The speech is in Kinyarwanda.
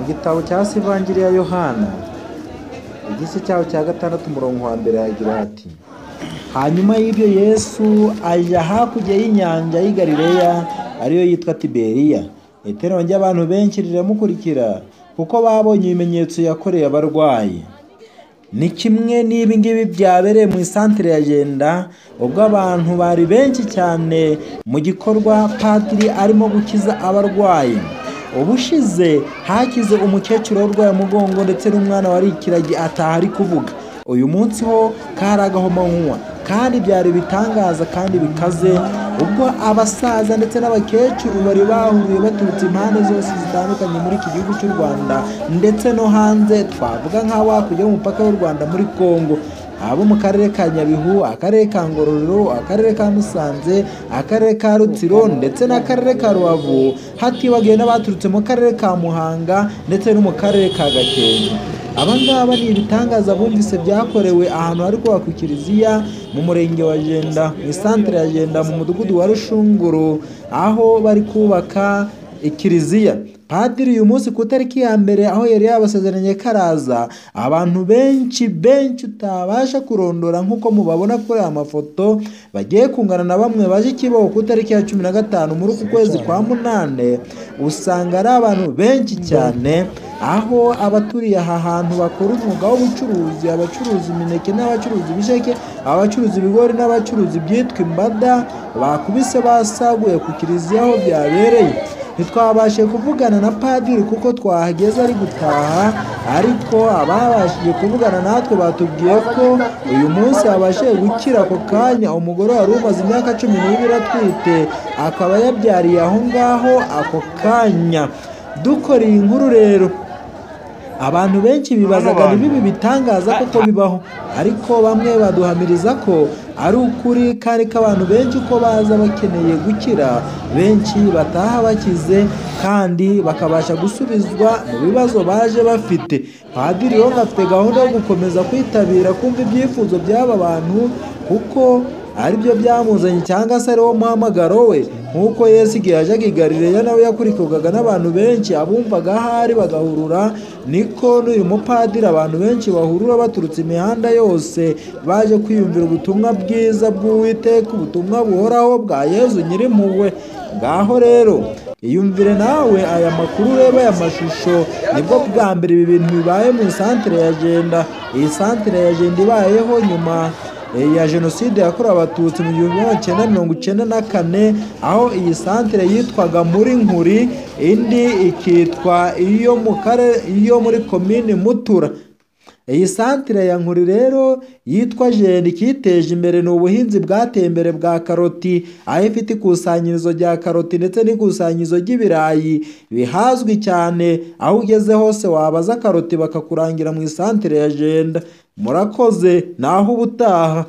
Gitabo cya Ivanjiri ya Yohana, igice cyaho cya 6 umurongo wa 1 hagira hati: hanyuma y'ibyo Yesu ajya hakurya y'inyanja y'i Galileya, ariyo yitwa Tiberiya. Iteraniro ry'abantu benshi riramukurikira kuko babonye ibimenyetso yakoreye abarwayi. Ni kimwe n'ibi ngibi byabereye mu isantere ya Jenda, ubwo abantu bari benshi cyane mu gikorwa padiri arimo gukiza abarwayi. Ubushize hakize umukecuru urwaye umugongo ndetse n'umwana wari ikiragi ataha ari kuvuga. Uyu munsi ho kari agahomamunwa kandi byari bitangaza kandi bikaze, ubwo abasaza ndetse n'abakecuru bari bahuriye baturutse impande zose zitandukanye muri iki gihugu cy'u Rwanda ndetse no hanze, twavuga nk'abo hakurya y'umupaka w'u Rwanda muri Kongo, abo mu karere ka Nyabihu, akarere ka Ngororero, akarere ka Musanze, akarere ka Rutsiro ndetse n'akarere ka Rubavu, hatibagiwe n'abaturutse mu karere ka Muhanga ndetse no mu karere ka Gakenke. Aba ngaba ni ibitangaza bumvise byakorewe ahantu hari kubakwa kiliziya mu murenge wa Jenda, mu isantere ya Jenda, mu mudugudu wa Rushunguru, aho bari kubaka ikiliziya. Padiri uyu munsi ku itariki ya 1 aho yari yabasezeranye karaza, abantu benshi benshi utabasha kurondora nk'uko mubabona kuri aya mafoto, bagiye kungana na bamwe baje Kibaho ku itariki ya 15 muri uku kwezi kwa 8, usanga ari abantu benshi cyane, aho abaturiye aha hantu bakora umwuga w'ubucuruzi, abacuruza imineke n'abacuruza ibisheke, abacuruza ibigori n'abacuruza ibyitwa imbada, bakubise basaguye ku kiliziya aho byabereye. Ntitwabashije kuvugana na padiri kuko twahageze ari gutaha, ariko ababashije kuvugana natwe batubwiye ko uyu munsi yabashije gukira ako kanya umugore wari umaze imyaka 12 atwite, akaba yabyariye aho ngaho ako kanya. Dukora iyi nkuru rero, abantu benshi bibazaga niba ibi bitangaza koko bibaho, ariko bamwe baduhamiriza ko ari ukuri kandi ko abantu benshi uko baza bakeneye gukira, benshi bataha bakize kandi bakabasha gusubizwa mu bibazo baje bafite. Padiri Yonga afite gahunda yo gukomeza kwitabira kumva ibyifuzo by'aba bantu kuko aribyo byamuzanye cyangwa se ari wo muhamagaro we, nk'uko Yesu igihe yajyaga i Galileya nawe yakurikirwaga n'abantu benshi, abumvaga ahari bagahurura, niko n'uyu mupadiri abantu benshi bahurura baturutse imihanda yose baje kwiyumvira ubutumwa bwiza bw'Uwiteka, ubutumwa buhoraho bwa Yezu Nyirimpuhwe. Ngaho rero iyumvire nawe aya makuru, ureba aya mashusho, nibwo bwa mbere ibi bintu bibaye mu isantere ya Jenda. Iyi santere ya Jenda ibayeho nyuma ya jenoside yakorewe Abatutsi mu 1994, aho iyi santere yitwaga muri Nkuri, indi ikitwa iyo mu karere iyo muri komini Mutura. Iyi santere ya Nkuri rero yitwa Jenda ikiteje imbere ni ubuhinzi bwateye imbere bwa karoti, aho ifite ikusanyirizo rya karoti ndetse n'ikusanyirizo ry'ibirayi bihazwi cyane, aho ugeze hose wabaza karoti bakakurangira mu isantere ya Jenda. Murakoze, naho ubutaha.